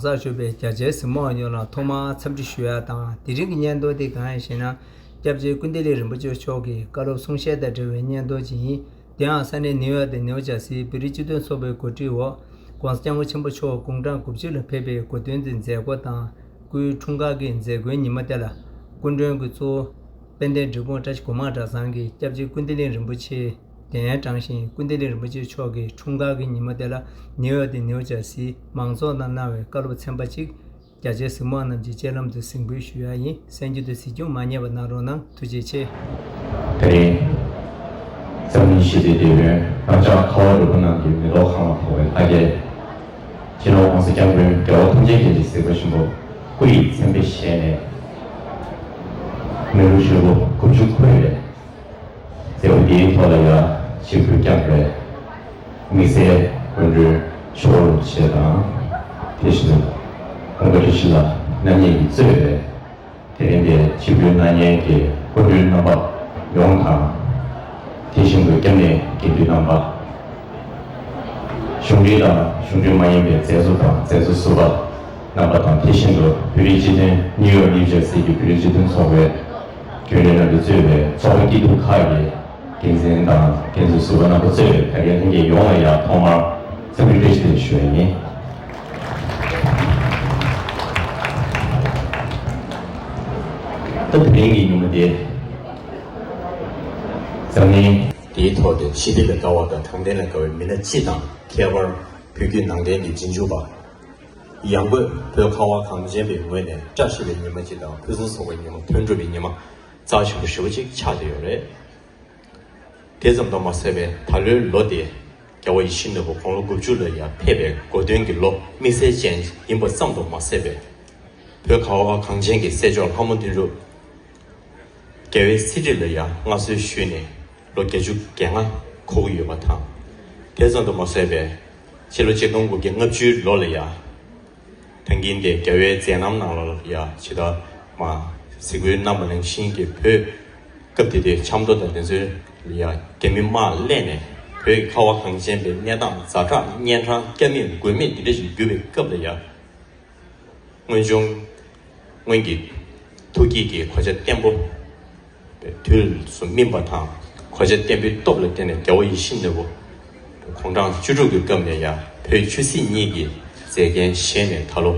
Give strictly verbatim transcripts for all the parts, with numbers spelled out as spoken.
ཐག་ཆོད་པའི་རྒྱ་ཆེའི་གཟིགས་མོ་བ་ཡོངས་ལ་ཐོག་མར་འཚམས་འདྲི་ཞུ་ཡ་དང་། དེ་རིང་གི་བརྙན་ཐུང་དེ་གང་ཡིན་ཞེ་ན། སྐྱབས་རྗེ་ཀུན་བདེ་གླིང་རིན་པོ་ཆེ་མཆོག་གི་བཀའ་སློབ་གསུང་བཤད་དང་འབྲེལ་བའི་བརྙན་ཐུང་ཅིག་ཡིན། དེའང་ས་གནས་ནིའུ་ཡོག་དང་ནིའུ་ཇར་སིའི་བོད་རིགས་སྤྱི་མཐུན་ཚོགས་པའི་གོ་སྒྲིག་འོག ྋགོང་ས་ྋསྐྱབས་མགོན་ཆེན་པོ་མཆོག་དགུང་གྲངས་དགུ་བཅུ་ལ་ཕེབས་པའི་གོ་སྟོན་གྱི་མཛད་སྒོ་དང་། སྐུའི་འཁྲུངས་སྐར་གྱི་མཛད་སྒོའི་ཉིན་མོ་དེ་ལ། སྐུ་མགྲོན་གྱི་གཙོ་བོ་དཔལ་ལྡན་འབྲས་སྤུངས་བཀྲ་ཤིས་སྒོ་མང་གྲྭ་ཚང་གི་སྐྱབས་རྗེ་ཀུན་བདེ་གླིང་རིན་པོ་ཆེ་གདན་དྲངས་ཤིང་། ཀུན་བདེ་གླིང་རིན་པོ་ཆེ་མཆོག་གི་འཁྲུངས་སྐར་གྱི་ཉིན་མོ་དེ་ལ་ནིའུ་ཡོག་དང་ནིའུ་ཇར་སིའི་མང་ཚོགས་རྣམས་གནང་བའི་བཀའ་སློབ་ཚན་པ་གཅིག་རྒྱ་ཆེའི་གཟིགས་མོ་བ་རྣམས་ཀྱི་སྤྱན་ལམ་དུ་གཟིགས་འབུལ་ཞུ་ཡ་ཡིན། གསན་རྒྱུ་དང་གཟིགས་རྒྱུ་མ་བསྙེལ་བ་གནང་རོགས་གནང་། ཐུགས་རྗེ་ཆེ། དེ་རིང་འཛམ་གླིང་ཞི་བདེའི་དེད་དཔོན་རང་ཅག་ཁ་བ་རི་བོ་རྣམས་ཀྱི་མེ་ཏོག་གང་ལ་ཕོག་པའི་ལྷ་སྐལ། སྤྱི་ནོར་༧གོང་ས་༧སྐྱབས་མགོན་རྒྱལ་བ་ཐམས་ཅད་མཁྱེན་ཅིང་གཟིགས་པ་ཆེན་པོ་སྐུ་ཡི་མཚན་དཔེ་བཞེས་ནས། མི་ལོ་ཧྲིལ་པོ་དགུ་བཅུ་འཁོར་བའི་མཛད་སྒོ་འདིའི་ཐོག་ལ་ཡང་ཆིབས་བསྒྱུར་བསྐྱངས་པའི་དམིགས་བསལ་སྐུ་མགྲོན་ཆོས་རིན་པོ་ཆེ་དང་། དེ་བཞིན་དུ་ཀུན་དགའ་བཀྲ་ཤིས་ལགས་རྣམ་གཉིས་ཀྱིས་གཙོས་པའི་དེ་རིང་འདིར་ཆིབས་བསྒྱུར་གནང་མཁན་གྱི་སྐུ་མགྲོན་རྣམ་པ་ཡོངས་དང་། དེ་བཞིན་དུ་སྐྱབས་གནས་དགེ་འདུན་རྣམ་པ། གཞུང་འབྲེལ་དང་གཞུང་འབྲེལ་མ་ཡིན་པའི་མཛད་གཙོ་དང་མཛད་གཙོ་ཟུར་པ་རྣམ་པ་དང་། དེ་བཞིན་དུ་བོད་རིགས་སྤྱི་མཐུན་ནིའུ་ཡོག་ནིའུ་ཇར་སི་གི་བོད་རིགས་སྤྱི་མཐུན་ཚོགས་པའི་རྒྱུན་ལས་རྣམ་པས་གཙོས་པའི་ཚོགས་པ་སྐྱིད་སྡུག་ཁག་གི་འགན་འཛིན་དང་འགན་འཛིན་ཟུར་པ་རྣམ་པ་གཙོས་པའི་དད་ལྡན་ལྷན་རྒྱས་ཡོངས་ལ་ཡང་ཐོག་མར་འཚམས་འདྲི་བཀྲ་ཤིས་བདེ་ལེགས་ཞུ་བ་ཡིན། ད་དེ་རིང་གི་ཉིན་མོ་འདི་འཛམ་གླིང་འདིའི་ཐོག་ཏུ་ཞི་བདེ་ལ་དགའ་བ་དང་དྲང་བདེན་ལ་དགའ་བའི་མི་སྣ་སྤྱི་དང་། ཁྱད་པར་བོད་བརྒྱུད་ནང་བསྟན་གྱི་རྗེས་འཇུག་པ། ཡང་སྒོས་བོད་ཁ་བ་གངས་ཅན་པའི་ངོས་ནས་བཀྲ་ཤིས་པའི་ཉི་མ་གཅིག་དང་ཕུན་སུམ་ཚོགས་པའི་ཉི་མ་ཐོན་གྲུབ་པའི་ཉི་མ་རྩ་ཆེན་པོ་ཞེ་པོ་ཅིག་ཆགས་བསྡད་ཡོད་རེད། དེ་ཙམ་དུ་མ་ཟད་པའི་ད་ལོའི་ལོ་དེ་རྒྱལ་བ་ཡིད་བཞིན་ནོར་བུ་དགུང་ལོ་དགུ་བཅུ་ལ་ཡང་ཕེབས་པའི་གོ་སྟོན་གྱི་ལོ་དམིགས་བསལ་ཅན་ཡིན་པ་ཙམ་དུ་མ་ཟད་པའི་བོད་ཁ་བ་གངས་ཅན་གྱི་སྲས་མཆོག་ལྷ་མོ་བདུན་རབས་རྒྱལ་བའི་གསེར་ཁྲི་ལ་ཡང་མངའ་གསོལ་ཞུས་ནས་ལོ་བརྒྱད་ཅུ་གྱ་ལྔ་འཁོར་གྱི་ཡོད་པ་དང་། དེ་ཙམ་དུ་མ་ཟད་པའི་ཕྱི་ལོ་ཆིག་སྟོང་དགུ་བརྒྱ་ལྔ་བཅུའི་ལོ་ལ་ཡང་། ད་གིན་དེ་རྒྱལ་བའི་མཛད་རྣམ་ནང་ལ་ཡང་ཇི་ལྟར་མ་གཟིགས་འབུལ་གནང་བ་ནང་བཞིན་གྱི་བོད་སྐབས་དེ་དུས་ཆབ་མདོ་དང་དེ་ཚོའི་ལ་ཡང་རྒྱ་མི་དམག་གླས་ནས་བོད་ཀྱི་ཁ་བ་གངས་ཅན་པའི་གནས་སྟངས་ཛ་དྲག་གཉན་འཕྲང་སྐྱ་མེད་མགོན་མེད་འདི་འདྲ་ཞིག་གྱུར་པའི་སྐབས་ལ་ཡང་། སྔོན་བྱུང་སྔོན་གྱི་ཐུགས་བསྐྱེད་ཀྱི་གོ་ཆ་བརྟན་པོ་དུས་སུ་སྨིན་པ་དང་། གོ་ཆ་བརྟན་པོའི་སྟོབས་ལ་བརྟེན་ནས་རྒྱལ་བ་ཡིད་བཞིན་ནོར་བུ་དགུང་གྲངས་བཅུ་དྲུག་གི་སྐབས་ནས་ཡང་བོད་ཆོས་སྲིད་གཉིས་ཀྱི་མཛད་འགན་བཞེས་ནས་ད་ལོ་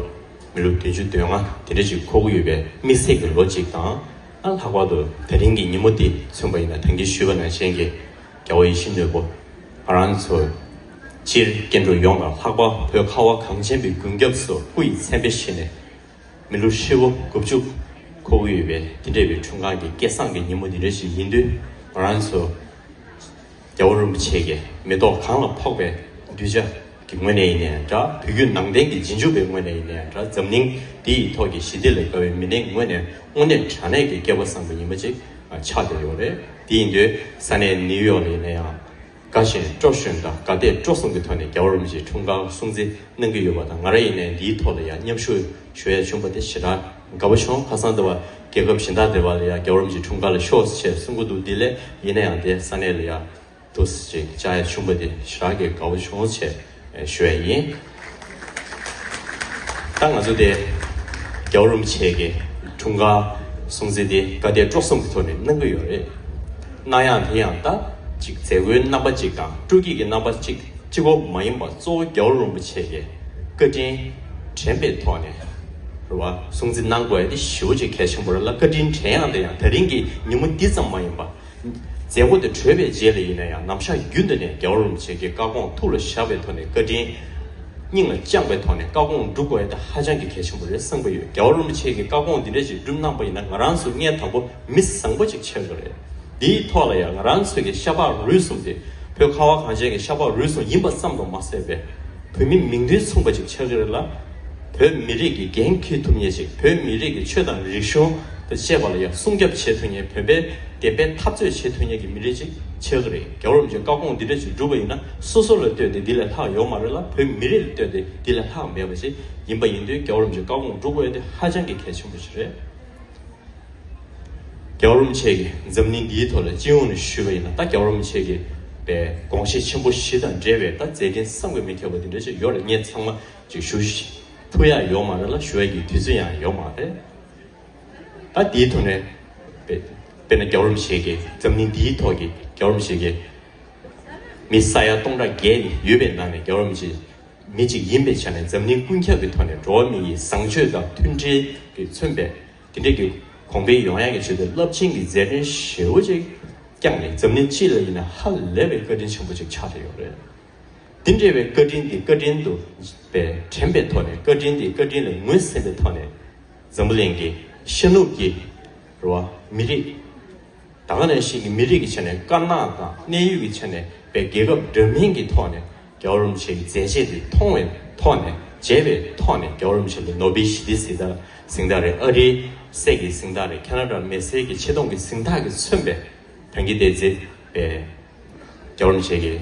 མི་ལོ་བདུན་ཅུ་དོན་ལྔ་དེ་འདྲ་ཅིག་འཁོར་གྱི་ཡོད་པའི་དམིགས་བསལ་གྱི་ལོ་གཅིག་དང་། ཨ་ལྷག་པར་དུ་དེ་རིང་གི་ཉིན་མོ་འདི་མཚོན་པ་ཡིན་ན་ད་གིན་ཞུས་པ་ནང་བཞིན་གྱི་རྒྱལ་བ་ཡིད་བཞིན་ནོར་བུ་ང་རང་ཚོ་སྤྱིར་སྐྱེ་འགྲོ་ཡོངས་ལ་ལྷག་པར་བོད་ཁ་བ་གངས་ཅན་པའི་མགོན་སྐྱབས་སུ་སྐུ་ཡི་མཚན་དཔེ་བཞེས་ནས་མི་ལོ་ཧྲིལ་པོ་དགུ་བཅུ་འཁོར་གྱི་ཡོད་པའི་དེ་འདྲ་བའི་འཁྲུངས་སྐར་གྱི་སྐལ་བཟང་གི་ཉིན་མོ་འདི་འདྲ་ཞིག་ཡིན་དུས། ང་རང་ཚོ་རྒྱལ་བ་རིན་པོ་ཆེ་གི་མེ་ཏོག་གང་ལ་ཕོག་པའི་གདུལ་བྱ་གི་ངོས་ནས་ཡིན་ནའང་འདྲ། བོད་བརྒྱུད་ནང་བསྟན་གྱི་རྗེས་འཇུག་པའི་ངོས་ནས་ཡིན་ནའང་འདྲ། འཛམ་གླིང་འདི་ཡི་ཐོག་གི་ཞི་བདེ་ལ་དགའ་བའི་མི་སྣའི་ངོས་ནས་དངོས་གནས་དྲང་གནས་ཀྱི་སྐལ་བ་བཟང་པོ་ཡིན་པ་ཅིག་ཆགས་བསྡད་ཡོད་རེད། དེ་ཡིན་དུས་ས་གནས་ནིའུ་ཡོག་ལ་ཡིན་ན་ཡང་། དགའ་ཞིང་སྤྲོ་ཞོན་དང་དགའ་དད་སྤྲོ་གསུམ་གྱི་ཐོག་ནས་རྒྱལ་བ་རིན་པོ་ཆེའི་འཁྲུངས་སྐར་སྲུང་བརྩི་གནང་གི་ཡོད་པ་དང་། ང་རང་ཡིན་ནའི་འདིའི་ཐོག་ལ་ཡང་མཉམ་ཞུགས་ཞུ་ཡ་བྱུང་བ་དེ་ཞེ་དྲག་དགའ་པོ་བྱུང་། ཁ་སང་དེ་བ་རྒྱལ་ཁབ་གཞན་དག་དེ་བ་ལ་ཡང་རྒྱལ་བ་རིན་པོ་ཆེའི་འཁྲུངས་སྐར་ལ་ཤོག་ཅེས་གསུང་གི་འདུག་འདི་ལས་ཡིན་ན་ཡང་དེ་ས་གནས་ལ་ཡང་འདུག་ཅེས་བཅར་ཡ་བྱུང་བ་དེ་ཞེ་དྲག་གི་དགའ་པོ་བྱུང་ཞེས་ཞུ་ཡ་ཡིན། ད་ང་ཚོ་དེ་རྒྱལ་བ་རིན་པོ་ཆེ་གི་འཁྲུངས་སྐར་སྲུང་བརྩི་དེ་དགའ་དད་སྤྲོ་གསུམ་གྱི་ཐོག་ནས་གནང་གི་ཡོད་རེད། གནང་ཡག་དེ་ཡང་ད་ཅིག་མཛད་སྒོའི་རྣམ་པ་གཅིག་དང་སྤྲོ་སྐྱིད་ཀྱི་རྣམ་པ་གཅིག་གཅིག་པོ་མ་ཡིན་པར་གཙོ་བོ་རྒྱལ་བ་རིན་པོ་ཆེ་གི་བཀའ་དྲིན་དྲན་པའི་ཐོག་ནས་རེད་བ། སྲུང་བརྩི་གནང་དགོས་ཡ་དེ་ཞེ་པོ་ཅིག་གལ་ཆེན་པོ་རེད་ལ། བཀའ་དྲིན་དྲན་ཡག་དེ་ཡང་དེ་རིང་གི་ཉིན་མོ་འདི་ཙམ་མ་ཡིན་པར། མཛད་སྒོ་དེ་གྲོལ་བའི་རྗེས་ལ་ཡིན་ན་ཡང་ནམ་ཞག་རྒྱུན་དུ་ནས་རྒྱལ་བ་རིན་པོ་ཆེ་གི་བཀའ་དགོངས་ཐུགས་ལ་བཞག་པའི་ཐོག་ནས་བཀའ་དྲིན་སྙིང་ལ་བཅངས་པའི་ཐོག་ནས་བཀའ་དགོངས་སྒྲུབ་དགོས་ཡ་དེ་ཧ་ཅང་གི་གལ་ཆེན་པོ་རེད་བསམ་གྱི་ཡོད། རྒྱལ་བ་རིན་པོ་ཆེ་གི་བཀའ་དགོངས་འདི་འདྲ་ཞིག་སྒྲུབ་གནང་པ་ཡིན་ན་ང་རང་ཚོ་སྔས་དང་པོ་མི་བཟང་པོ་ཅིག་ཆགས་ཀྱི་རེད། འདིའི་ཐོག་ལ་ཡང་ང་རང་ཚོ་གི་ཤ་ཁྲག་རུས་གསུམ་དེ་བོད་ཁ་བ་གངས་ཅན་གྱི་ཤ་ཁྲག་རུས་གསུམ་ཡིན་པ་ཙམ་དུ་མ་ཟད་པའི་བོད་མི་མིང་དོན་མཚུངས་པ་ཅིག་ཆགས་ཀྱི་རེད་ལ། བོད་མི་རིགས་ཀྱི་འགན་འཁྱེར་ཐུབ་མཁན་ཞིག་བོད་མི་རིགས་ཀྱི་ཆོས་དང་རིག་གཞུང་དང་བཅས་པ་ལ་ཡང་སྲུང་སྐྱོབ་བྱེད་ཐུབ་མཁན། བོད་པའི་བདེན་པའི་འཐབ་རྩོད་བྱེད་ཐུབ་མཁན་གྱི་མི་རིགས་ཅིག་ཆགས་ཀྱི་རེད། རྒྱལ་བ་རིན་པོ་ཆེའི་བཀའ་དགོངས་འདི་འདྲ་ཞིག་བསྒྲུབས་པ་ཡིན་ན་སོ་སོ་ལ་ལྟོས་ཏེ་འདི་ལས་ལྷག་ཡོད་མ་རེད་ལ། བོད་མི་རིགས་ལ་ལྟོས་ཏེ་འདི་ལས་ལྷག་མེད་པ་ཞིག་ཡིན་པ་ཡིན་དུས་རྒྱལ་བ་རིན་པོ་ཆེའི་བཀའ་དགོངས་སྒྲུབ་དགོས་ཡ་དེ་ཧ་ཅང་གི་གལ་ཆེན་པོ་ཞིག་རེད། རྒྱལ་བ་རིན་པོ་ཆེ་གིས་འཛམ་གླིང་འདིའི་ཐོག་ལ་སྤྱི་ཡོངས་ནས་ཞུས་པ་ཡིན་ན། ད་རྒྱལ་བ་རིན་པོ་ཆེ་གི་པའི་དགོངས་བཞེད་ཆེན་པོ་བཞི་དང་འབྲེལ་བའི་ད་མཛད་འཕྲིན་བསམ་གྱིས་མི་ཁྱབ་པ་འདི་འདྲ་ཞིག་ཡོད་རེད། ངས་ཚང་མ་ཅིག་ཞུ་ཞིག་ཐུག་ཡག་ཡོད་མ་རེད་ལ། ཞུ་ཡག་གི་དུས་ཚོད་ཡང་ཡོད་མ་རེད། ད་དེའི་ཐོག་ནས་དཔེ་དཔེར་ན་རྒྱལ་བ་རིན་པོ་ཆེ་གིས་འཛམ་གླིང་འདིའི་ཐོག་གི་རྒྱལ་བ་རིན་པོ་ཆེ་གིས་མི་ས་ཡ་སྟོང་ཕྲག་བརྒྱད་ཡོད་པའི་ནང་ནས་རྒྱལ་བ་རིན་པོ་ཆེ་མི་གཅིག་ཡིན་པའི་ཆ་ནས། འཛམ་གླིང་ཀུན་ཁྱབ་ཀྱི་ཐོག་ནས་འགྲོ་བ་མི་ཡི་བཟང་སྤྱོད་དང་མཐུན་སྒྲིལ་གྱིས་མཚོན་པའི་དེ་འདྲའི་གི་གོང་འཕེལ་ཡོང་ཡག་གི་ཆེད་དུ་རླབས་ཆེན་གྱི་མཛད་འཕྲིན་ཞེ་པོ་ཅིག་བསྐྱངས་ནས། འཛམ་གླིང་སྤྱི་ལ་ཡིན་ན་ཧ་ལས་པའི་བཀའ་དྲིན་ཆེན་པོ་ཅིག་ཆགས་བསྡད་ཡོད་རེད། དེ་འདྲ་བའི་བཀའ་དྲིན་འདི་བཀའ་དྲིན་དུ་བས་དྲན་པའི་ཐོག་ནས། བཀའ་དྲིན་འདི་བཀའ་དྲིན་ལས་ངོས་ཟིན་པའི་ཐོག་ནས། འཛམ་བུ་གླིང་གི་ཤར་ནུབ་ཀྱི་རེད་བ། མི་རིགས་ད་ག་ནང་བཞིན་གྱི་མི་རིགས་ཀྱི་ཆ་ནས་དཀར་ནག་དང་གནས་ཡུལ་གྱི་ཆ་ནས་བས་རྒྱལ་ཁབ་འདྲ་མིན་གྱི་ཐོག་ནས་རྒྱལ་བ་རིན་པོ་ཆེའི་མཛད་རྗེས་འདི་མཐོང་བའི་ཐོག་ནས། མཇལ་བའི་ཐོག་ནས། རྒྱལ་བ་རིན་པོ་ཆེ་ལ་ནོ་བེལ་ཞི་བདེའི་གཟེངས་རྟགས་གཟེངས་རྟགས་རེད། ཨ་རིའི་གསེར་གྱི་གཟེངས་རྟགས་རེད། ཁེ་ན་ཌ་མི་སེར་གྱི་ཆེ་མཐོང་གི་གཟེངས་རྟགས་ཀྱིས་མཚོན་པའི་ད་གིན་དེ་མཛད་པའི་རྒྱལ་བ་རིན་པོ་ཆེ་གིས་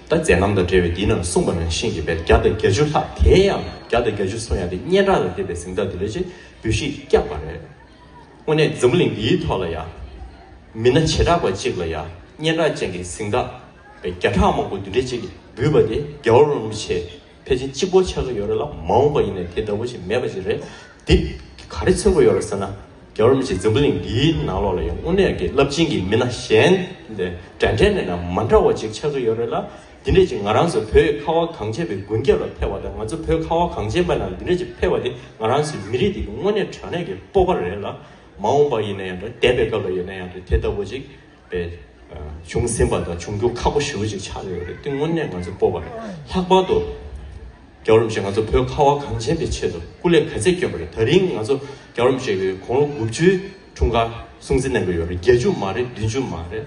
ད་མཛད་རྣམ་དང་འབྲེལ་བའི་འདི་ནང་གསུངས་པ་ནང་བཞིན་གྱི་བས་བརྒྱ་དང་བརྒྱད་ཅུ་ལྷག་དེ་ཡང་བརྒྱ་དང་བརྒྱད་ཅུ་སོང་ཡག་དེ་སྙན་གྲགས་ལ་བརྟེན་པའི་གཟེངས་རྟགས་འདི་འདྲ་ཅིག་འབུལ་བཞེས་བསྐྱངས་པ་རེད། དངོས་གནས་འཛམ་བུ་གླིང་འདིའི་ཐོག་ལ་ཡ་མི་སྣ་བྱེ་བྲག་པ་གཅིག་ལ་ཡ་སྙན་གྲགས་ཅན་གྱི་གཟེངས་རྟགས་བས་བརྒྱ་ཕྲག་མང་པོ་འདི་འདྲ་ཅིག་འབུལ་བ་དེ་རྒྱལ་བ་རིན་པོ་ཆེ་ཕལ་ཆེར་གཅིག་པོ་ཆགས་ཀྱི་ཡོད་རེད་ལ། མ་འོངས་པ་ཡིན་ནའི་དེ་ལྟ་བུ་ཞིག་མེད་པ་ཞིག་རེད། འདི་ག་རེ་མཚོན་གྱི་ཡོད་རེད་ཟེར་ན། རྒྱལ་བ་རིན་པོ་ཆེ་འཛམ་བུ་གླིང་འདིའི་ནང་ལོགས་ལ་ཡང་དངོས་གནས་ཀྱི་རླབས་ཆེན་གྱི་མི་སྣ་གཞན་དེ་འདྲ་འདྲ་ནས་ན་མ་འདྲ་བ་ཅིག་ཆགས་ཀྱི་ཡོད་རེད་ལ། འདི་འདྲས་ཅིག་ང་རང་ཚོ་བོད་ཁ་བ་གངས་ཅན་པའི་མགོན་སྐྱབས་ལ་ཕེབས་པ་དང་། ང་ཚོ་བོད་ཁ་བ་གངས་ཅན་པའི་ནང་འདི་འདྲས་ཅིག་ཕེབས་པ་དེ་ང་རང་ཚོའི་མི་རིགས་འདི་གི་དངོས་གནས་དྲང་གནས་ཀྱི་སྤོབས་པ་རེད་ལ། མ་འོངས་པ་ཡིན་ན་ཡང་འདྲ། འདས་པའི་སྐབས་ལ་ཡིན་ན་ཡང་འདྲ། དེ་ལྟ་བུ་ཅིག་པའི་བྱུང་ཟིན་པ་དང་འབྱུང་རྒྱུ་ཁག་པོ་ཞེ་པོ་ཅིག་ཆགས་ཡོད་རེད། དེ་དངོས་གནས་ང་ཚོ་སྤོབས་པ་རེད། ལྷག་པར་དུ་རྒྱལ་བ་རིན་པོ་ཆེ་ང་ཚོ་བོད་ཁ་བ་གངས་ཅན་པའི་ཆེད་དུ་སྐུ་ལས་ག་ཚད་བསྐྱོན་པ་རེད། ད་རིང་ང་ཚོ་རྒྱལ་བ་རིན་པོ་ཆེ་གི་དགུང་ལོ་དགུ་བཅུའི་འཁྲུངས་སྐར་སྲུང་བརྩི་གནང་གི་ཡོད་རེད། བརྒྱད་ཅུ་མ་རེད། བདུན་ཅུ་མ་རེད།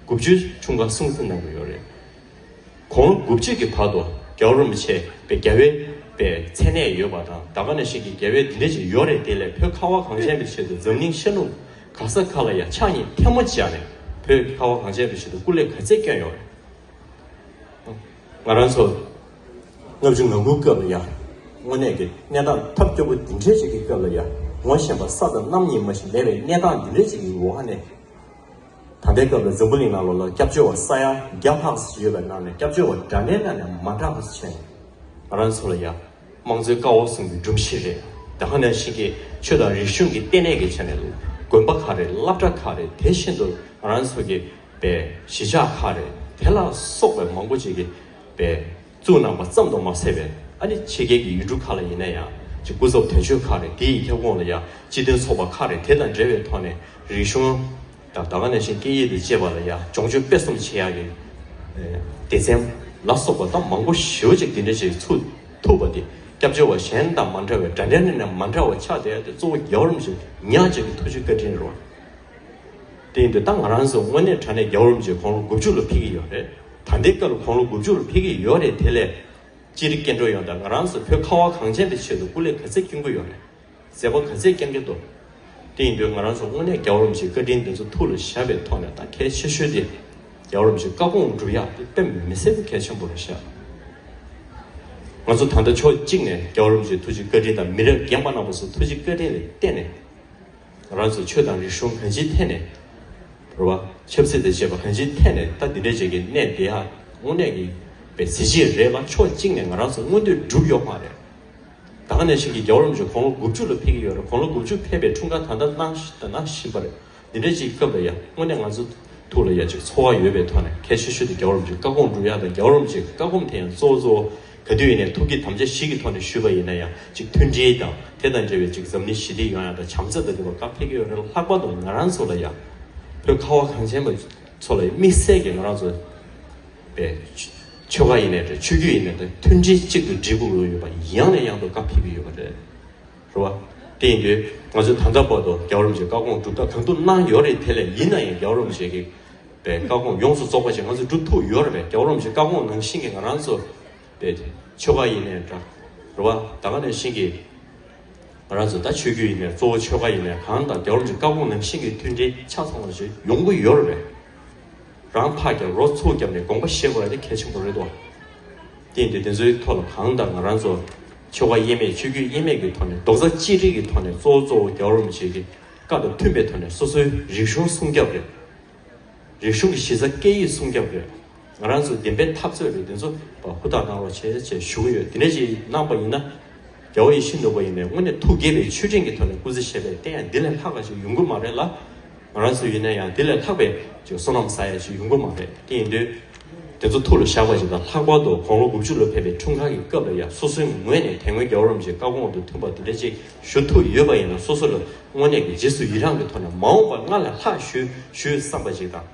དགུ་བཅུའི་འཁྲུངས་སྐར་སྲུང་བརྩི་གནང་གི་ཡོད་རེད། དགུང་ལོ་དགུ་བཅུ་གི་བར་དུ་རྒྱལ་བ་རིན་པོ་ཆེ་པའི་རྒྱལ་བའི་པའི་མཚན་གནས་ཡོད་པ་དང་། ད་ག་ནང་བཞིན་གྱི་རྒྱལ་བའི་འདི་འདྲ་ཅིག་ཡོད་རེད། དེ་ལས་བོད་ཁ་བ་གངས་ཅན་པའི་ཆེད་དུ་འཛམ་གླིང་ཤར་ནུབ་ག་ས་ག་ལ་ཡ་ཕྱག་གཉིས་ཐལ་མོ་སྦྱར་ནས་བོད་ཁ་བ་གངས་ཅན་པའི་ཆེད་དུ་སྐུ་ལས་ག་ཚད་བསྐྱོན་ཡོད་རེད། ང་རང་ཚོ་ལྔ་བཅུ་ང་དགུ་སྐབས་ལ་ཡ་དངོས་གནས་ཀྱི་གནས་སྟངས་ཐབས་སྐྱོ་པོ་འདི་འདྲའི་ཅིག་གི་སྐབས་ལ་ཡ་ངོ་ཤེས་པ་ས་དང་གནམ་གཉིས་མ་ཞིག་མེད་པའི་གནས་སྟངས་འདི་འདྲའི་ཅིག་གི་འོག་ནས། ད་ལྟའི་སྐབས་ལ་འཛམ་བུ་གླིང་ནང་ལོགས་ལ་སྐྱབས་བཅོལ་བ་ས་ཡ་བརྒྱ་ལྷག་ཙམ་ཡོད་པའི་ནང་ནས་སྐྱབས་བཅོལ་བ་འདྲ་འདྲའི་ནང་ནས་མ་འདྲ་བ་ཞིག་བྱས། ང་རང་ཚོ་ལ་ཡ་དམངས་གཙོའི་ཀ་བ་བཟུང་གི་སྒྲོམ་གཞི་རེད། ད་ག་ནང་བཞིན་གྱི་ཆོས་དང་རིག་གཞུང་གི་ལྟེ་གནས་ཀྱི་ཆ་ནས་དགོན་པ་ཁག་རེད། སློབ་གྲྭ་ཁག་རེད། དེ་བཞིན་དུ་ང་རང་ཚོ་གི་པའི་གཞིས་ཆགས་ཁག་རེད། དེ་ལ་སོགས་པའི་མང་པོ་ཅིག་གི་པའི་བཙུགས་གནང་པ་ཙམ་དུ་མ་ཟད་པའི། ཨ་ནི་ཕྱི་རྒྱལ་གྱི་ཡུལ་གྲུ་ཁག་ལ་ཡིན་ན་ཡང་ཅིག་སྐུ་ཚབ་དོན་གཅོད་ཁག་རེད། དེ་ཡི་ཁྱབ་ཁོངས་ལ་ཡང་སྤྱི་མཐུན་ཚོགས་པ་ཁག་རེད། དེ་དང་འབྲེལ་བའི་ཐོག་ནས་རིག་གཞུང་དང་ད་ག་ནང་བཞིན་སྐད་ཡིག་དང་བཅས་པ་ལ་ཡང་སྦྱོང་སྤྱོད་སྤེལ་གསུམ་བྱེད་ཡག་གི་སྡེ་ཚན་ལ་སོགས་པ་དང་མང་པོ་ཞེ་པོ་ཅིག་དེ་འདྲ་ཞིག་ཚུགས་ཐུབ་པ་དེ། སྐྱབས་བཅོལ་བ་གཞན་དང་མ་འདྲ་བའི་འདྲ་འདྲ་ནས་མ་འདྲ་བ་ཆགས་བསྡད་ཡག་དེ་གཙོ་བོ་རྒྱལ་བ་རིན་པོ་ཆེ་ཉག་གཅིག་གི་ཐུགས་རྗེ་བཀའ་དྲིན་རེད། དེ་ཡིན་དུས་ད་ང་རང་ཚོ་དངོས་གནས་དྲང་གནས་རྒྱལ་བ་རིན་པོ་ཆེ་དགུང་ལོ་དགུ་བཅུ་ལ་ཕེབས་ཀྱི་ཡོད་རེད། ད་ལྟའི་སྐབས་ལ་དགུང་ལོ་དགུ་བཅུ་ལ་ཕེབས་ཀྱི་ཡོད་རེད། དེ་ལས་སྤྱིར་སྐྱེ་འགྲོ་ཡོང་དང་ང་རང་ཚོ་བོད་ཁ་བ་གངས་ཅན་པའི་ཆེད་དུ་སྐུ་ལས་ག་ཚད་བསྐྱོན་གྱི་ཡོད་རེད། མཛད་པ་ག་ཚད་བསྐྱོན་གྱི་འདུག་དེ་ཡིན་དུས་ང་རང་ཚོ་དངོས་གནས་རྒྱལ་བ་རིན་པོ་ཆེའི་བཀའ་དྲིན་འདི་ཚོ་ཐུགས་ལ་བཞག་པའི་ཐོག་ནས་ད་གལ་ཆེ་ཤོས་དེ་རྒྱལ་བ་རིན་པོ་ཆེའི་བཀའ་དགོངས་སྒྲུབ་ཡག་དེ་དཔེ་མི་སྲིད་པའི་གལ་ཆེན་པོ་རེད་ཤག་ང་ཚོ་ད་ལྟ་ཕྱོགས་གཅིག་ནས་རྒྱལ་བ་རིན་པོ་ཆེའི་ཐུགས་རྗེ་བཀའ་དྲིན་དང་མི་རབས་རྒན་པ་རྣམ་པ་ཚོའི་ཐུགས་རྗེ་བཀའ་དྲིན་ལ་བརྟེན་ནས། ང་རང་ཚོ་ཆོས་དང་རིག་གཞུང་གང་ཅིའི་ཐད་ནས་རེད་བ། ཆབ་སྲིད་དང་བཅས་པ་གང་ཅིའི་ཐད་ནས་ད་འདི་འདྲའི་ཅིག་གི་གནས་དེ་ཧ་དངོས་གནས་ཀྱི་པའི་གཟི་བརྗིད་རེད་ལ། ཕྱོགས་གཅིག་ནས་ང་རང་ཚོ་མངོན་འདོད་སྒྲུབ་ཡོད་མ་རེད། ད་ག་ནང་བཞིན་གྱི་རྒྱལ་བ་རིན་པོ་ཆེ་དགུང་ལོ་དགུ་བཅུ་ལ་ཕེབས་ཀྱི་ཡོད་རེད། དགུང་ལོ་དགུ་བཅུ་ཕེབས་པའི་འཁྲུངས་སྐར་ད་ལྟ་གནང་ད་གནང་བཞིན་པ་རེད། འདི་འདྲ་ཅིག་སྐབས་ལ་ཡ་དངོས་གནས་ང་ཚོ་ཐུགས་ལ་ཡ་ཅིག་ཚོར་བ་ཡོད་པའི་ཐོག་ནས་གལ་ཆེ་ཤོས་དེ་རྒྱལ་བ་རིན་པོ་ཆེའི་བཀའ་དགོངས་སྒྲུབ་ཡག་དང་། རྒྱལ་བ་རིན་པོ་ཆེའི་བཀའ་དགོངས་དེ་ཡང་གཙོ་བོ་གཙོ་བོ་ག་དུས་ཡིན་ནའི་ཐུགས་ཀྱི་དམ་བཅའ་བཞི་གི་ཐོག་ནས་ཞུས་པ་ཡིན་ན་ཡང་ཅིག་མཐུན་སྒྲིལ་དང་དེ་དང་འབྲེལ་བའི་ཅིག་འཛམ་གླིང་ཞི་བདེ་ཡོང་ཡག་དང་བྱམས་བརྩེ་དང་ལྡན་པ་ག་ཕེབས་ཀྱི་ཡོད་རེད། ལྷག་པར་དུ་ང་རང་ཚོ་ལ་ཡ་བོད་ཁ་བ་གངས་ཅན་པ་ཚོ་ལ་ཡ་དམིགས་བསལ་གྱི་ང་རང་ཚོ་པའི་ཆོལ་ཁ་ཡིན་ནའི་རེད། ཆོས་བརྒྱུད་ཡིན་ནའི་རེད། མཐུན་སྒྲིལ་གཅིག་ཏུ་སྒྲིལ་དགོས་ཡོད་པ་ཡང་ནས་ཡང་དུ་ག་ཕེབས་ཀྱི་ཡོད་པ་རེད། རེད་བ། དེ་ཡིན་དུས་ང་ཚོས་ད་ལྟ་བར་དུ་རྒྱལ་བ་རིན་པོ་ཆེའི་བཀའ་དགོངས་སྒྲུབ་ཐབས་གང་ཐུབ་གནང་ཡོད་རེད། དེ་ལས་ཡིན་ན་ཡང་རྒྱལ་བ་རིན་པོ་ཆེ་གི་པའི་བཀའ་དགོངས་ཡོངས་སུ་རྫོགས་པ་ཞིག་ང་ཚོས་སྒྲུབ་ཐུབ་ཡོད་རེད་པས། རྒྱལ་བ་རིན་པོ་ཆེའི་བཀའ་དགོངས་ནང་བཞིན་གྱི་ང་རང་ཚོ་པའི་ཆོལ་ཁ་ཡིན་ནའི་འདྲ། རེད་བ། ད་ག་ནང་བཞིན་གྱི་ང་རང་ཚོ་ད་ཆོས་བརྒྱུད་ཡིན་ནའི་གཙོ་བོ་ཆོལ་ཁ་ཡིན་ནའི་གང་དང་རྒྱལ་བ་རིན་པོ་ཆེའི་བཀའ་དགོངས་ནང་བཞིན་གྱི་མཐུན་སྒྲིལ་ཆ་ཚང་བ་ཞིག་ཡོང་གི་ཡོད་རེད་པས། རང་ཕར་རྒྱབ་རོགས་ཚུར་རྒྱབ་ནས་དགོངས་པ་བཞེས་དགོས་ཡ་དེ་གལ་ཆེན་པོ་རེད་དོ། དེ་ཡིན་དུས་དེ་ཚོའི་ཐོག་ལ་གང་ལྟར་ང་རང་ཚོ་ཆོལ་ཁ་དབྱེ་མེད་ཆོས་བརྒྱུད་དབྱེ་མེད་ཀྱི་ཐོག་ནས་རྡོག་རྩ་གཅིག་སྒྲིལ་གྱི་ཐོག་ནས་གཙོ་བོ་གཙོ་བོ་རྒྱལ་བ་རིན་པོ་ཆེ་གི་བཀའ་དང་མཐུན་པའི་ཐོག་ནས་སོ་སོའི་རིག་གཞུང་སྲུང་སྐྱོབ་རེད། རིག་གཞུང་གི་གཞི་རྩ་སྐད་ཡིག་སྲུང་སྐྱོབ་རེད། ང་རང་ཚོ་བདེན་པའི་འཐབ་རྩོད་རེད། དེ་ཚོ་ཧུར་ཐག་གནང་རོགས་བྱེད་ཅེས་ཞུ་གི་ཡོད། དེ་འདྲ་ཞིག་གནང་པ་ཡིན་ན་རྒྱལ་བ་ རྒྱལ་བ་ཡིད་བཞིན་ནོར་བུ་ཡིན་ནའི་དངོས་གནས་ཐུགས་དགྱེས་པའི་མཆོད་སྤྲིན་གྱི་ཐོག་ནས་སྐུ་ཚེ་ཞབས་པད་བརྟན་ཡ་འདི་ལས་ལྷག་པ་ཞིག་ཡོང་གི་མ་རེད་ལ། ང་རང་ཚོ་ཡིན་ན་ཡང་འདི་ལས་ལྷག་པའི་ཅིག་བསོད་ནམས་བསགས་ཡ་ཞིག་ཡོང་གི་མ་རེད། དེ་ཡིན་དུས་དེ་ཚོ་ཐུགས་ལ་བཞག་པ་ཞིག་དང་། ལྷག་པར་དུ་དགུང་ལོ་དགུ་བཅུ་ལ་ཕེབས་པའི་འཁྲུངས་སྐར་གྱི་སྐབས་ལ་ཡང་སོ་སོའི་ངོས་ནས་དེ་སྔོན་རྒྱལ་བ་རིན་པོ་ཆེའི་བཀའ་དགོངས་དང་མཐུན་པ་དེ་འདྲ་ཅིག་ཞུ་ཐུབ་ཡོད་པ་ཡིན་ན། སོ་སོ་ལ་དངོས་གནས་ཀྱི་རྗེས་སུ་ཡི་རང་གི་ཐོག་ནས་མ་འོངས་པར་སྔར་ལས་ལྷག་ཞུ་ཞུ་བསམ་པ་ཞིག་དང་།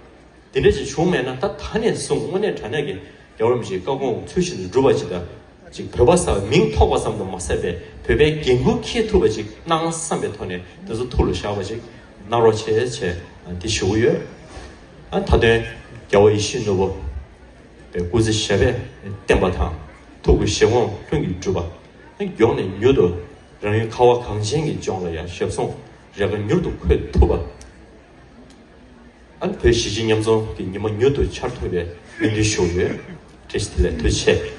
དེ་འདྲ་ཞིག་བྱུང་མེད་ན། ད་ད་ནས་བཟུང་དངོས་གནས་དྲང་གནས་ཀྱི་རྒྱལ་བ་རིན་པོ་ཆེའི་བཀའ་དགོངས་ཚུལ་བཞིན་དུ་སྒྲུབ་པ་ཅིག་དང་། ཅིག་བོད་པ་ཟེར་བའི་མིང་ཐོགས་པ་ཙམ་དུ་མ་ཟད་པའི་བོད་པའི་འགན་འཁུར་འཁྱེར་ཐུབ་པ་ཅིག་གནང་བསམ་པའི་ཐོག་ནས་དེ་ཚོ་ཐུགས་ལ་བཞག་པ་ཅིག་གནང་རོགས་བྱེད་ཅེས་འདི་ཞུ་གི་ཡོད། ཨ། མཐའ་དོན་རྒྱལ་བ་ཡིད་བཞིན་ནོར་བུ་པའི་སྐུ་ཚེ་ཞབས་པད་བརྟན་པ་དང་། ཐུགས་ཀྱི་བཞེད་དགོངས་ལྷུན་གྱིས་གྲུབ་པ། མགྱོགས་ནས་མྱུར་དུ་རང་ཡུལ་ཁ་བ་གངས་ཅན་གྱི་ལྗོངས་ལ་ཡང་ཞབས་ཟུང་རེ་ཁ་མྱུར་དུ་འཁོད་ཐུབ་པ། ཨ་ནི་བོད་གཞིས་བྱེས་མཉམ་འཛོམས་ཀྱི་ཉི་མ་མྱུར་དུ་འཆར་ཐུབ་པའི་སྨོན་འདུན་ཞུ་ཡོད། བཀྲ་ཤིས་བདེ་ལེགས། ཐུགས་རྗེ་ཆེ།